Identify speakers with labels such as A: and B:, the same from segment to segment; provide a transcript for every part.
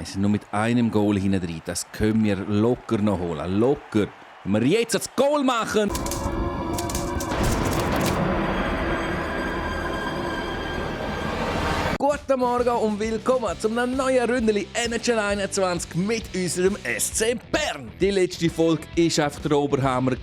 A: Wir sind nur mit einem Goal hinten drin. Das können wir locker noch holen. Locker. Wenn wir jetzt das Goal machen. Guten Morgen und willkommen zu einem neuen Ründeli NHL 21 mit unserem SC Bern. Die letzte Folge war einfach der Oberhammer,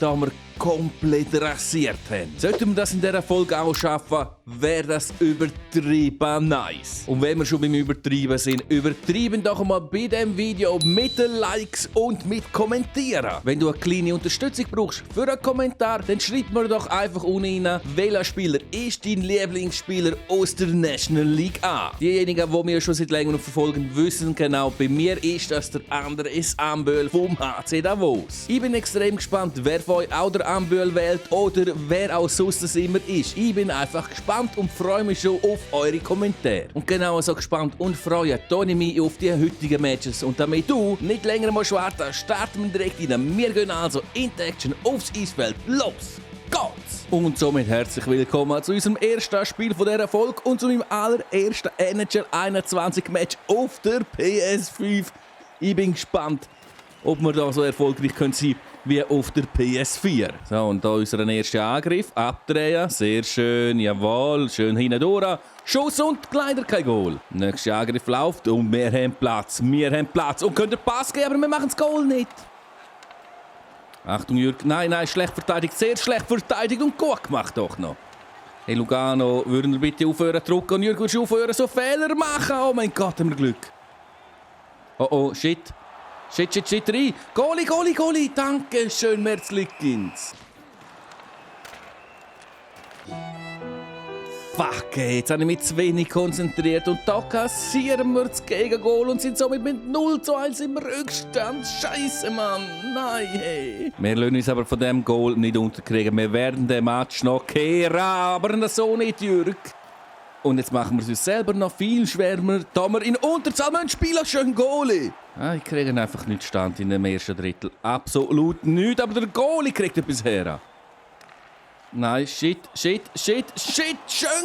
A: da wir komplett rasiert haben. Sollten wir das in dieser Folge auch schaffen, wäre das übertrieben nice. Und wenn wir schon beim Übertreiben sind, übertreiben doch mal bei diesem Video mit den Likes und mit Kommentieren. Wenn du eine kleine Unterstützung brauchst für einen Kommentar, dann schreib mir doch einfach unten rein, welcher Spieler ist dein Lieblingsspieler aus der National League an. Diejenigen, die mich schon seit längerem verfolgen, wissen genau, bei mir ist das der Andres Amböhl vom HC Davos. Ich bin extrem gespannt, wer von euch auch der Amböhl wählt oder wer auch sonst das immer ist. Ich bin einfach gespannt und freue mich schon auf eure Kommentare. Und genauso gespannt und freue mich auf die heutigen Matches. Und damit du nicht länger musst warten, starten wir direkt rein. Wir gehen also in die Action aufs Eisfeld. Los geht's! Und somit herzlich willkommen zu unserem ersten Spiel von dieser Folge und zu meinem allerersten NHL 21 Match auf der PS5. Ich bin gespannt, ob wir da so erfolgreich sein können wie auf der PS4. So, und da unser erster Angriff. Abdrehen, sehr schön, jawohl, schön hinten durch. Schuss und leider kein Goal. Nächster Angriff läuft und wir haben Platz. Und können den Pass geben, aber wir machen das Goal nicht. Achtung Jürg, nein, schlecht verteidigt, sehr schlecht verteidigt und gut gemacht doch noch. Hey Lugano, würden wir bitte aufhören zu drücken und Jürg, würdest du aufhören so Fehler machen? Oh mein Gott, haben wir Glück. Oh, shit. Shit, rein. Goalie. Danke schön, Merzlikins. Fuck, jetzt habe ich mich zu wenig konzentriert und da kassieren wir das Gegengol und sind somit mit 0:1 im Rückstand. Scheiße, Mann. Nein, hey. Wir lassen uns aber von diesem Goal nicht unterkriegen. Wir werden den Match noch kehren, aber so nicht, Jürg. Und jetzt machen wir es uns selber noch viel schwerer, da wir in Unterzahl spielen. Schön Goalie. Ich kriege einfach nicht Stand in dem ersten Drittel. Absolut nichts, aber der Goalie kriegt etwas her. Nein, shit. Schön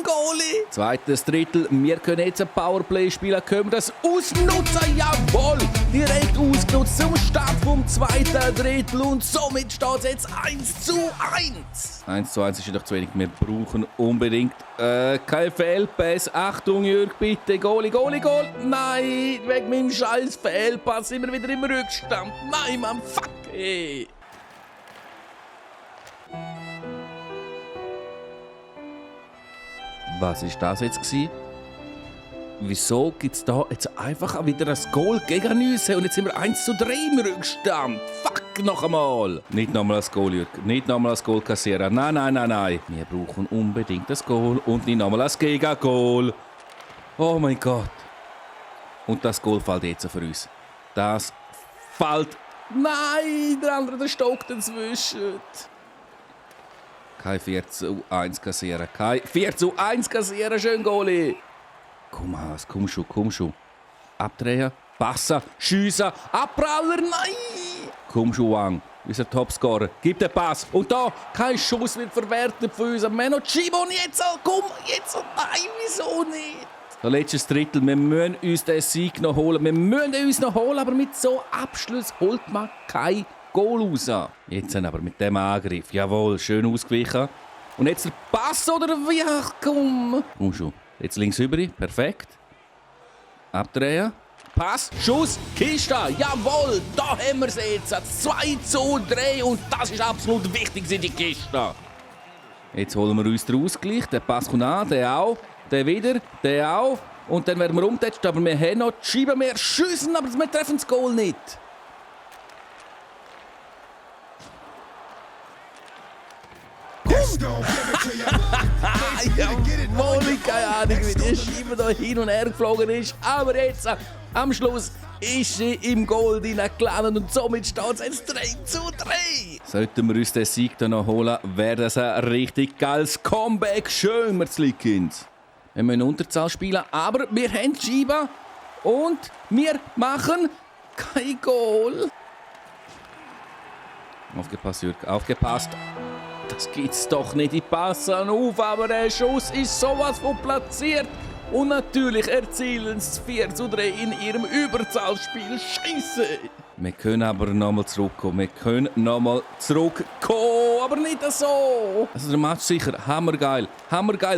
A: Goalie. Zweites Drittel. Wir können jetzt ein Powerplay spielen. Können wir das ausnutzen? Jawohl. Direkt ausgenutzt zum Start vom zweiten Drittel. Und somit steht es jetzt 1:1. 1:1 ist jedoch zu wenig. Wir brauchen unbedingt kein Fehlpass. Achtung, Jürg, bitte. Goal. Nein, wegen meinem scheiß Fehlpass sind wir wieder im Rückstand. Nein, Mann, fuck, ey. Was war das jetzt? Wieso gibt es da jetzt einfach wieder ein Goal gegen uns? Und jetzt sind wir 1:3 im Rückstand. Fuck, noch einmal. Nicht nochmal das Goal, Jürg. Nicht nochmal das Goal kassieren. Nein. Wir brauchen unbedingt das Goal und nicht nochmal das Gegengoal. Oh mein Gott. Und das Goal fällt jetzt für uns. Das fällt. Nein, der andere, der stockt dazwischen. Kein 4:1 kassieren. Kein 4:1 kassieren, schön Goalie. Komm, Haas, komm schon. Abdrehen, passen, schiessen, abpraller, nein! Komm schon, Wang, unser Topscorer. Gib den Pass. Und da, kein Schuss wird verwertet von uns. Meno Chibo, jetzt, komm, jetzt, nein, wieso nicht? Das letzte Drittel, wir müssen uns den Sieg noch holen. Aber mit so Abschluss holt man kein Goal raus. Jetzt aber mit dem Angriff. Jawohl, schön ausgewichen. Und jetzt der Pass oder wie? Ach komm. Komm schon. Jetzt links rüber. Perfekt. Abdrehen. Pass. Schuss. Kiste. Jawohl. Da haben wir es jetzt. 2:3. Und das ist absolut wichtig in die Kiste. Jetzt holen wir uns den Ausgleich. Der Pass kommt an. Der auch. Der wieder. Der auch. Und dann werden wir umgetatscht. Aber wir haben noch die Scheibe mehr schiessen. Aber wir treffen das Goal nicht. Jawohl, keine Ahnung, wie die Scheibe da hin und her geflogen ist. Aber jetzt, am Schluss, ist sie im Goal gelandet und somit steht es jetzt 3:3. Sollten wir uns den Sieg dann noch holen, wäre das ein richtig geiles Comeback. Schön, Merzlikins. Wir müssen Unterzahl spielen, aber wir haben die Scheibe und wir machen kein Goal. Aufgepasst, Jürg, aufgepasst. Das gibt's doch nicht, die passen auf, aber der Schuss ist sowas von platziert. Und natürlich erzielen sie 4:3 in ihrem Überzahlspiel. Scheisse! Wir können aber nochmal zurückkommen. Aber nicht so. Also der Match sicher hammergeil.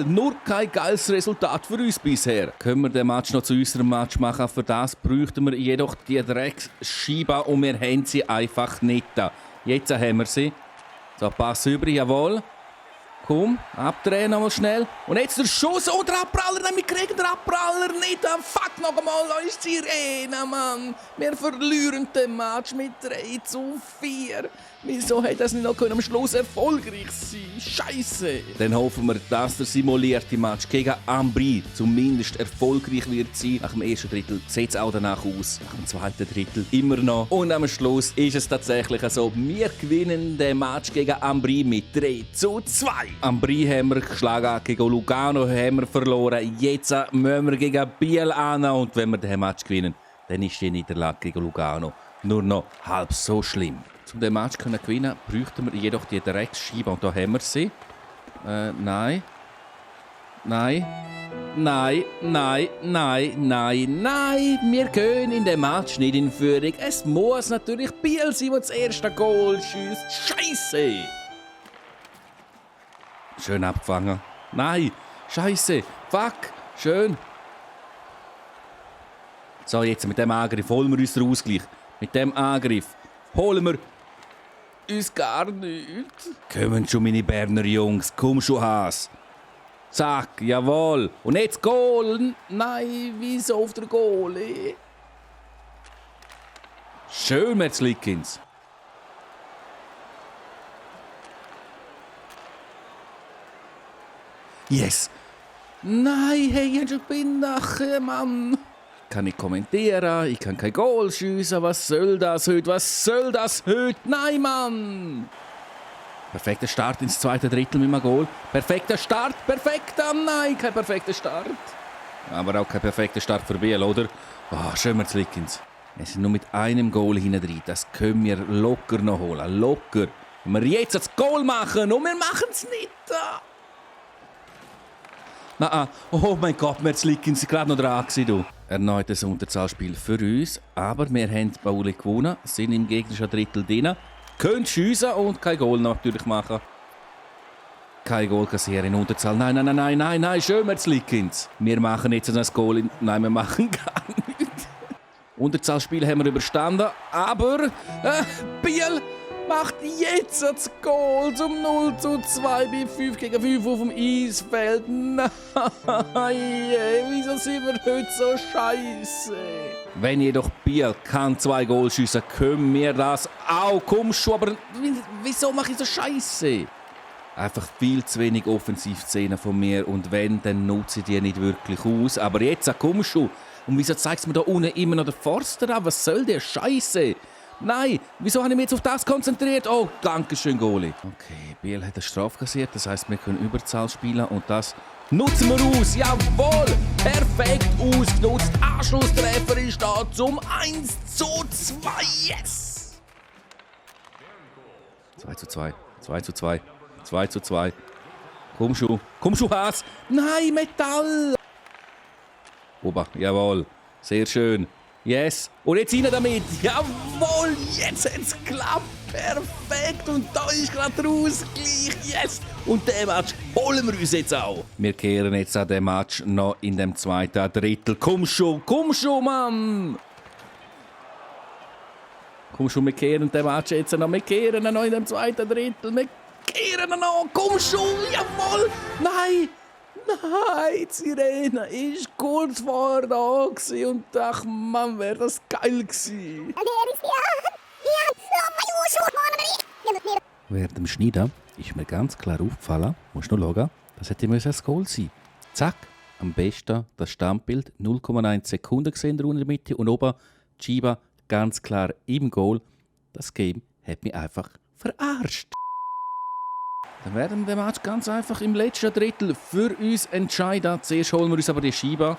A: Nur kein geiles Resultat für uns bisher. Können wir den Match noch zu unserem Match machen? Für das bräuchten wir jedoch die Drecksscheibe und wir haben sie einfach nicht da. Jetzt haben wir sie. So, Pass über, jawohl. Komm, abdrehen nochmal schnell. Und jetzt der Schuss und der Abpraller. Nein, wir kriegen den Abpraller nicht. Fuck, noch einmal, da ist die Sirene, Mann. Wir verlieren den Match mit 3:4. Wieso hätte das nicht noch am Schluss erfolgreich sein? Scheisse. Dann hoffen wir, dass der simulierte Match gegen Ambri zumindest erfolgreich wird sein. Nach dem ersten Drittel sieht es auch danach aus. Nach dem zweiten Drittel immer noch. Und am Schluss ist es tatsächlich so, wir gewinnen den Match gegen Ambri mit 3:2. Ambri haben wir geschlagen, gegen Lugano haben wir verloren. Jetzt müssen wir gegen Biel an. Und wenn wir den Match gewinnen, dann ist die Niederlage gegen Lugano nur noch halb so schlimm. Um den Match zu gewinnen, bräuchten wir jedoch die Direktscheibe. Und da haben wir sie. Nein. Wir gehen in den Match nicht in Führung. Es muss natürlich Biel sein, der das erste Goal schießt. Scheisse! Schön abgefangen. Nein! Scheisse! Fuck! Schön! So, jetzt mit dem Angriff holen wir uns den Ausgleich. Mit dem Angriff holen wir uns gar nichts. Kommen schon, meine Berner Jungs. Komm schon, Haas. Zack, jawohl. Und jetzt Goal. Nein, wieso auf der Goalie? Schön, Merzlikins. Yes. Nein, hey, ich bin nachher, Mann. Ich kann nicht kommentieren, ich kann kein Goal schiessen. Was soll das heute? Nein, Mann! Perfekter Start ins zweite Drittel mit einem Goal. Perfekter Start, nein, kein perfekter Start. Aber auch kein perfekter Start für Biel, oder? Schön Merzlikins. Wir sind nur mit einem Goal hinten drin. Das können wir locker noch holen. Locker. Wenn wir jetzt das Goal machen und wir machen es nicht. Oh mein Gott, Merzlikins sind gerade noch dran gewesen, Erneut ein Unterzahlspiel für uns, aber wir haben Pauli gewonnen, sind im gegnerischen Drittel drin, können schiessen und kein Goal natürlich machen. Kein Goal kassieren in Unterzahl. Nein, schön Merzlikins. Wir machen jetzt ein Goal. Nein, wir machen gar nichts. Unterzahlspiel haben wir überstanden, aber Biel macht jetzt das Goal zum 0:2 bei 5 gegen 5 auf dem Eisfeld. Nein, wieso sind wir heute so scheiße? Wenn jedoch Biel kann 2 Goal schiessen, können wir das auch. Komm schon, aber wieso mache ich so scheiße? Einfach viel zu wenig Offensivszenen von mir und wenn, dann nutze ich die nicht wirklich aus. Aber jetzt, komm schon. Und wieso zeigst du mir da unten immer noch den Forster an? Was soll der Scheiße? Nein, wieso habe ich mich jetzt auf das konzentriert? Oh, danke schön, Goalie. Okay, Biel hat eine Strafe kassiert, das heisst, wir können Überzahl spielen und das nutzen wir aus. Jawohl, perfekt ausgenutzt. Anschlusstreffer ist da zum 1:2. Yes! 2:2. Komm schon, Haas. Nein, Metall. Ober, jawohl, sehr schön. Yes. Und jetzt rein damit. Jawohl, jetzt hat es geklappt. Perfekt. Und da ist gerade der Ausgleich. Yes. Und den Match holen wir uns jetzt auch. Wir kehren jetzt an den Match noch in dem zweiten Drittel. Komm schon, Mann. Komm schon, wir kehren den Match jetzt noch. Wir kehren noch in dem zweiten Drittel. Wir kehren noch. Komm schon, jawohl. Nein, die Sirene war kurz vorher da und dachte, Mann, wäre das geil gewesen. Während dem Schneiden ist mir ganz klar aufgefallen, musst du noch schauen, das hätte ein Goal sein. Zack, am besten das Standbild, 0,1 Sekunden gesehen in der Mitte und oben Chiba ganz klar im Goal. Das Game hat mich einfach verarscht. Dann werden wir den Match ganz einfach im letzten Drittel für uns entscheiden. Zuerst holen wir uns aber die Scheibe.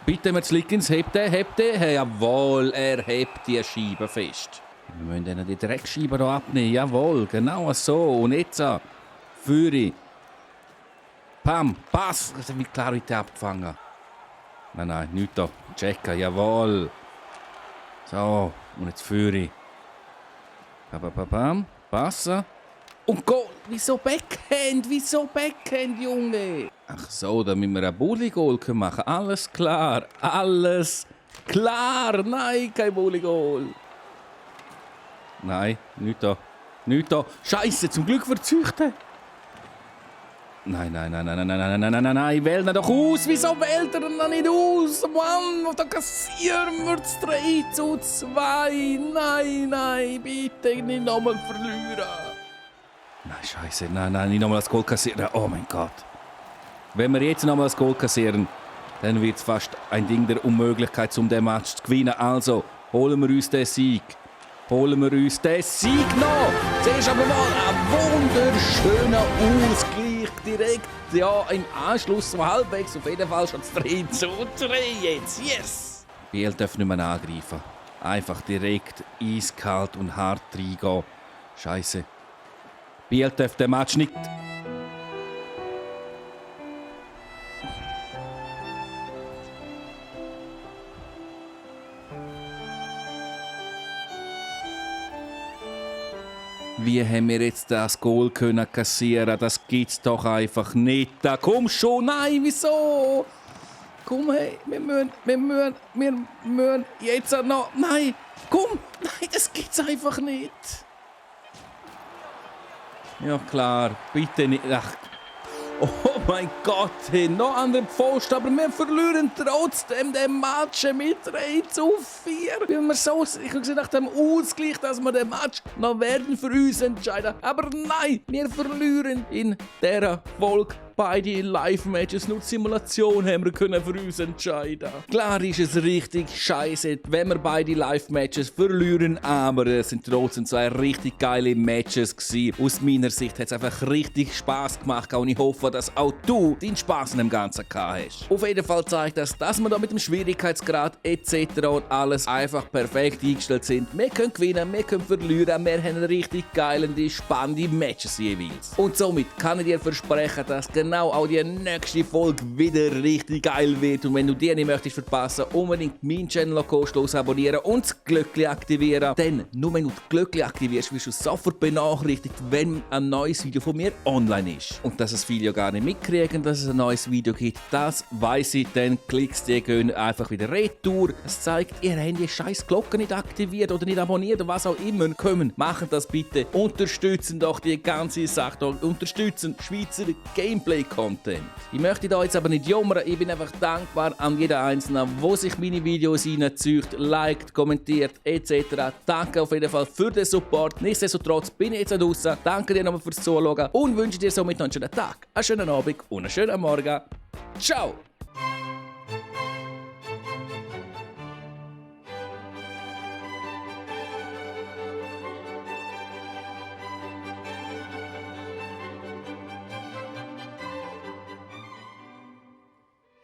A: Bitte, Merzlikins, hebt den. Hey, jawohl, er hebt die Scheibe fest. Wir müssen dann die Dreckscheibe hier abnehmen. Jawohl, genau so. Und jetzt Führi. Pam, Pass. Das ist mit Klarität abgefangen. Nein, nicht da. Checken, jawohl. So, und jetzt führe ich. Pam, passen. Und go! Wieso Backhand? Junge? Ach so, damit wir ein Bulli-Goal machen. Alles klar. Nein, kein Bulli-Goal. Nein, nicht da. Scheiße, zum Glück verzüchten. Nein. Wähl ihn doch aus. Wieso wählt er ihn noch nicht aus? Mann, da kassieren wir das 3:2. Nein, bitte nicht nochmal verlieren. Nein, scheiße. Nein, nicht nochmal das Goal kassieren. Oh mein Gott. Wenn wir jetzt nochmal das Goal kassieren, dann wird es fast ein Ding der Unmöglichkeit, um den Match zu gewinnen. Also, holen wir uns den Sieg. noch. Zuerst aber mal ein wunderschöner Ausgleich direkt. Ja, im Anschluss so halbwegs. Auf jeden Fall schon 3:3 jetzt. Yes! Biel darf nicht mehr angreifen. Einfach direkt eiskalt und hart reingehen. Scheiße. Biel darf den Match nicht. Wie haben wir jetzt das Goal kassieren? Das gibt's doch einfach nicht. Da komm schon, nein, wieso? Komm, hey, wir müssen jetzt noch. Nein, komm, nein, das gibt's einfach nicht. Ja klar, bitte nicht. Ach. Oh mein Gott, hey, noch an den Pfosten, aber wir verlieren trotzdem den Match mit 3:4. Bin mir so sicher nach dem Ausgleich, dass wir den Match noch werden für uns entscheiden. Aber nein, wir verlieren in dieser Folge. Beide Live-Matches, nur die Simulation haben wir können für uns entscheiden. Klar ist es richtig scheiße, wenn wir beide Live-Matches verlieren, aber es sind trotzdem zwei richtig geile Matches gewesen. Aus meiner Sicht hat es einfach richtig Spaß gemacht und ich hoffe, dass auch du deinen Spaß an dem Ganzen gehabt hast. Auf jeden Fall zeigt das, dass wir da mit dem Schwierigkeitsgrad etc. und alles einfach perfekt eingestellt sind. Wir können gewinnen, wir können verlieren, wir haben richtig geile und spannende Matches jeweils. Und somit kann ich dir versprechen, dass genau auch die nächste Folge wieder richtig geil wird. Und wenn du die nicht möchtest verpassen, unbedingt meinen Channel kostenlos abonnieren und das Glöckchen aktivieren. Denn nur wenn du das Glöckchen aktivierst, wirst du sofort benachrichtigt, wenn ein neues Video von mir online ist. Und dass es viele ja gar nicht mitkriegen, dass es ein neues Video gibt, das weiss ich. Dann klickst du gehen einfach wieder retour. Es zeigt, ihr habt die scheiß Glocke nicht aktiviert oder nicht abonniert oder was auch immer. Kommen, machen das bitte. Unterstützen doch die ganze Sache. Unterstützen Schweizer Gameplay-Content. Ich möchte da jetzt aber nicht jammern, ich bin einfach dankbar an jeden Einzelnen, der sich meine Videos reinzieht, liked, kommentiert etc. Danke auf jeden Fall für den Support. Nichtsdestotrotz bin ich jetzt draußen. Danke dir nochmal fürs Zuschauen und wünsche dir somit noch einen schönen Tag, einen schönen Abend und einen schönen Morgen. Ciao!